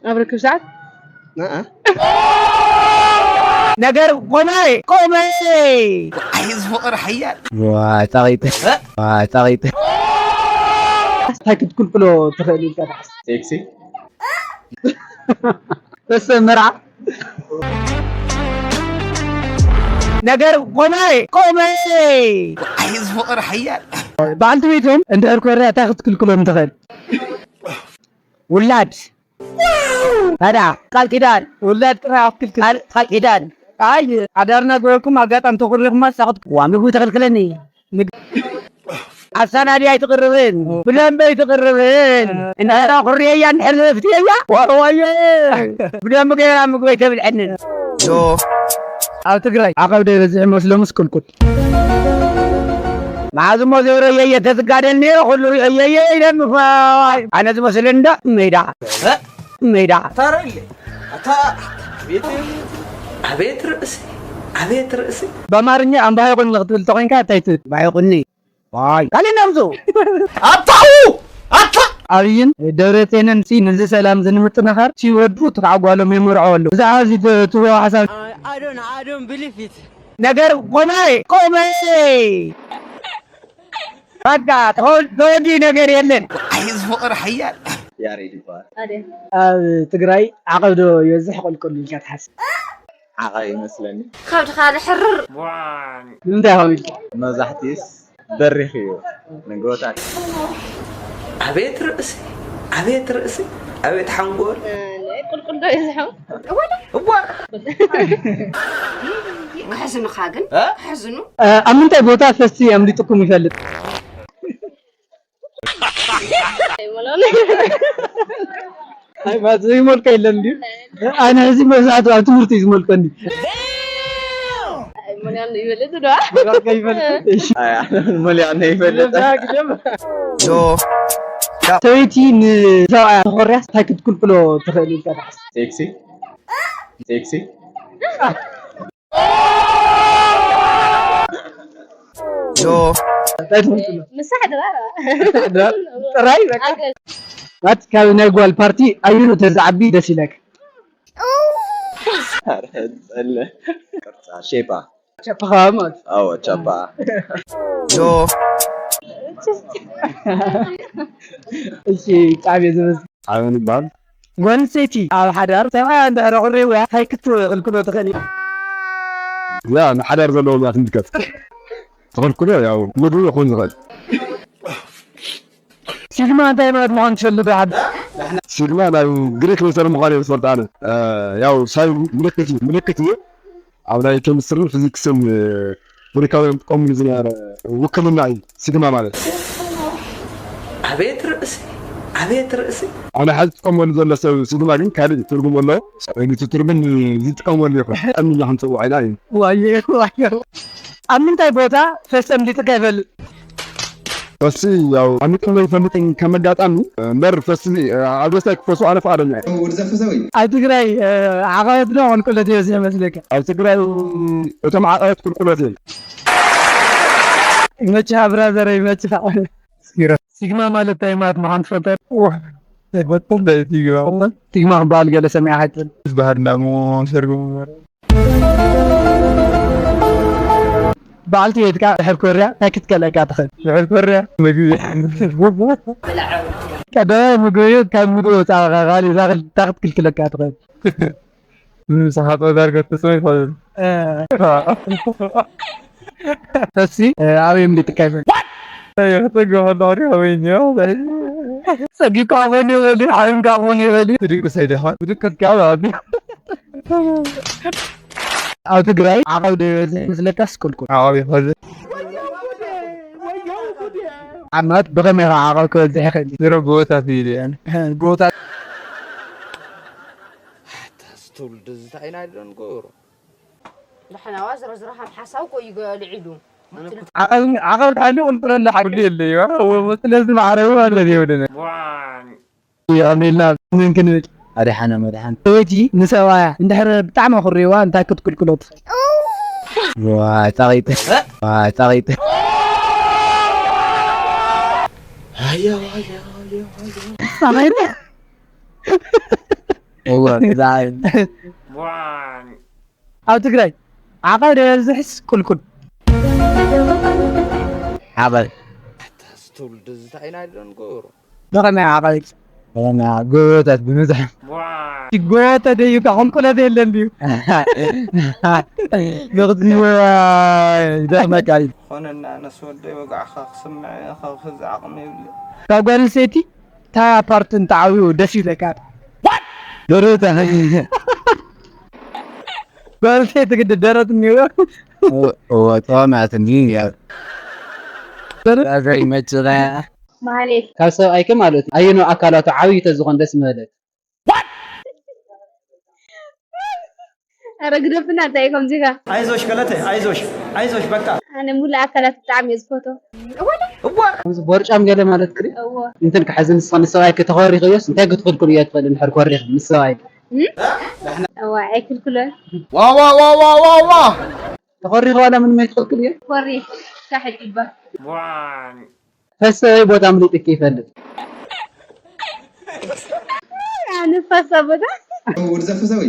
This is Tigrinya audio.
ኣብ ርክብ ሰዓት ንኣ ነገር ቆመ ቆመ ኣይ እዚ ፍቕሪ ሓያል ዋይ ጣቂት ዋይ ጣቂት እንታይ ክትክልክሎ ትኽእል ኢልካ ትሓስብ? ሴክሲ በሰ መርዓ ነገር ቆመ ቆመ ኣይ እዚ ፍቕሪ ሓያል በዓልቲ ቤቶም እንድሕር ኮርያ እንታይ ክትክልክሎም ትኽእል ውላድ ታዲያ ቃል ኪዳን ውላድ ጥራሕ ክትክልክል ቃል ኪዳን ኣይ ሓዳርና ጎየኩም ኣጋጣሚ ተኩሪኹማ ሳኹት ዋ ምግቢ ተኽልክለኒ ኣሳናዲ ኣይትቕርብን ብደንበ ኣይትቕርብን እንድሕራ ኩርየያ እንድሕር ዘፍትየያ ዋዋየ ብደንቢ ገይራ ምግቢ ኣይተብልዐንን ዮ ኣብ ትግራይ ዓቐብ ዶ ይበዝሕ መስሎ ምስ ቁልቁል መሓዝ እሞ ዘይረየየ ተትጋደል ነይረ ኩሉ ርእየየ ኢለን ኣነ ዝመስል እንዳ ሜዳ ሜዳ ታረየ ኣታ ቤት ኣቤት ርእሲ ኣቤት ርእሲ ብኣማርኛ ኣምባሃይ ቁኒ ክትብል ተኮይንካ እንታይ ትብል ኣምባሃይ ቁኒ ዋይ ካልእ ነምሱ ኣታው ኣታ ኣብይን ደብረፅዮንን ሲ ንዚ ሰላም ዝንምጥንኻር ሲወዱ ትካዕ ጓሎም የመርዖ ኣለዉ ብዛዕባ እዚ ትህቦ ሓሳብ ነገር ቆመ ቆመ በቃ ተወዲ ነገር የለን ኣይ እዚ ፍቕሪ ሓያል ያሬድ ይበሃል። ኣብ ትግራይ ዓቐብ ዶ ይበዝሕ ቁልቁል ኢልካ ትሓስብ? ዓቐብ ይመስለኒ። ከብድኻ ዝሕርር ንምንታይ ከምኡ ኢልካ? መብዛሕትኡስ በሪኽ እዩ ንጎታት። ኣቤት ርእሲ ኣቤት ርእሲ ኣቤት ሓንጎል ቁልቁል ዶ ይዝሖ እዋ ከሕዝኑኻ ግን ከሕዝኑ ኣብ ምንታይ ቦታ ፈስቲ ኣምሊጥኩም ይፈልጥ? ኣይማት ዘይመልኮ የለን ድዩ? ኣነ ሕዚ መብዛሕትኡ ኣብ ትምህርቲ እዩ ዝመልኮኒ። ይበልጥ ዶ ሞሊያና ይፈልጥ። ዮ ሰበይቲ ንሰብኣያ ተኾርያስ እንታይ ክትክልክሎ ትኽእል ኢልካ ትሓስብ? ሴክሲ ሴክሲ ዮ እንታይ ትኽልክሎ? ምሳሕ ድራራ ጥራይ በቃ ናት ካብ ናይ ጓል ፓርቲ ኣየኑ ተዝዓቢ ደስ ኢለክ? ጸለ ቅርጻ ሼፓ ሸፍኻ ማለት ኣዎ ቻፓ ዮ እሺ ጣዕሚ ዝብዝ ኣበን ይበሃል ጓል ኣንስተይቲ ኣብ ሓዳር ሰብኣያ እንድሕር ኣቑርብዋ እንታይ ክትክልክሎ ትኽእል እዩ? ያ ንሓዳር ዘለዎ እያ ትምልከት ትኽልክሎ ያው ምግቢ ይኹን ዝኽእል ሲግማ እንታይ ማለት ምዃኑ ትፈልጥ ዶ ሓዳር? ሲግማ ናይ ግሪክ መሰል ምዃኑ እየ ዝፈልጥ ኣነ ያው ሳይ ምልክት እዩ ምልክት እዩ ኣብ ናይ ኬሚስትርን ፊዚክስን ብሪካዊ ጥቀምሉ ዝነበረ ውክልና እዩ ሲግማ ማለት ኣቤት ርእሲ ኣቤት ርእሲ ኣነ ሓዚ ዝጥቀመሉ ዘሎ ሰብ ሲግማ ግን ካልእ ትርጉም ኣሎ እቲ ትርጉም ዝጥቀመሉ ይኽእል ቀሚና ክንፅውዖ ኢና እዩ ዋየ ዋየ ኣብ ምንታይ ቦታ ፈሰም ሊጥካ ይፈልጥ ፈሲ ያው ኣሚጥሎ ይፈልጥ ከም ኣጋጣሚ እምበር ፈሲ ኣብ ደስታ ክፈሱ ኣነ ፍቓደኛ እየ ወድዛ ፈሰወይ ኣብ ትግራይ ዓቐበት ዶ ቁልቁለት ይበዝሕ መስለካ ኣብ ትግራይ እቶም ዓቐበት ቁልቁለት እዮም ይመችኻ ብራዘር ይመችኻ ሲግማ ማለት እንታይ ማለት ምዃን ትፈልጠ በጥል ዳይ ሲግማ ሲግማ ክበሃል ገለ ሰሚዓ ሃይትብል ባህልና ሞ ሰርጉ በዓልቲ ቤትካ ድሕር ኮርያ እንታይ ክትከለካ ትኽእል ድሕር ኮርያ ምግቢ ቀዳማይ ምግቢ ካብ ምግቢ ወፃእ ካሊእ እንታይ ክትክልክለካ ትኽእል ምሳኻ ዳርጋ ተስማ ይኸእል ፈሲ ኣበይ ምሊጥካ ይፈል ክተግሆ ከሎ ከዲ ከበይኒ ጸጊካ ኾን ይበል ሓይምካ ኾን ይበል ብድቅስ ኣይደኻ ብድቅስ ኣብ ትግራይ ዓቐብ ዶ ይበዝሕ ይመስለካስ ቁልቁል ዓቐብ ይኸል ዓማት ብኸመይ ከዓ ዓቐብ ክበዝሕ ይኽእል ዝረ ጎቦታት እዩ ኢሉ እየን ጎቦታት ትውልድ ዝታይ ኢና ዶ ንገብሮ ንሕናዋ ዝረዝረሃም ሓሳብ ኮ ይገልዒሉ ዓቐብ ዓቐብ ድሓሉ ቁልቁል ኣለ ሓቂ ኩሉ የለ እዩ ስለዚ ማዕረቡ ኣለዚ ይብልን ኣሜልና ምን ክንብል ኣድሓና መድሓን ሰበይቲ ንሰብኣያ እንድሕር ብጣዕሚ ኣኹርዋ እንታይ ክትክልክሎ ትኽእል ዋይ ጣቒት ዋይ ጣቒት ሃያ ሃያ ሰማይና እወ፣ እዛ ኣብ ትግራይ ዓቐብ ዶ የብዝሕስ ቁልቁል? ዓቐብ። ትውልዲ እዚ እንታይ ኢና ኢልና ንገብሮ? ብኸመይ ዓቐብ? ና ጎቦታት ብምብዛሕ። ጎቦታት እዩ፣ ቁልቁለት የለን ድዩ? ንኽትይወ ይደኽመካ እዩ። ኾነና ነስ ወደይ ወጋዕኻ ክስምዕ ኢኻ፣ ክዚ ዓቕሚ ይብለ። ካብ ጓል ኣንስተይቲ እንታይ ፓርት እንተዓብዩ ደስ ይብለካ? ደረታ። ጓል ኣንስተይቲ ግዲ ደረት እኒኦ። እወ፣ ጠዋማት እንዲ ያው። ደረት? ዛዘ ይመችኻ። ማህሌት ካብ ሰብኣይኪ ማለት እዩ ኣየኖ ኣካላቱ ዓብዪ ተዝኾን ደስ ምበለክ? ኧረ ግደፍና እንታይ ከምዚኻ ኣይዞሽ ገለተ፣ ኣይዞሽ፣ ኣይዞሽ በቃ። ኣነ ሙሉእ ኣካላት ብጣዕሚ እየ ዝፈትዎ። ከምዚ ቦርጫም ገለ ማለት ክሪ እዎ እንትን ክሓዚ ንስኻ ንሰብኣይኪ ተኸሪኽዮስ እንታይ ክትኽልክሉ እየ ትኽእል እንድሕር ኮሪኽ ምስ ሰብኣይኪ? እዋ ኣይክልክሎን። ተኸሪኽ ዋላ ምንም ኣይትኽልክል እየ። ኮሪ ሳሕጅባ ፈሰይ ቦታ ምሊጥኪ ይፈልጥ። ኣነ ፈሳ ቦታ ወደዛ ፈሰወይ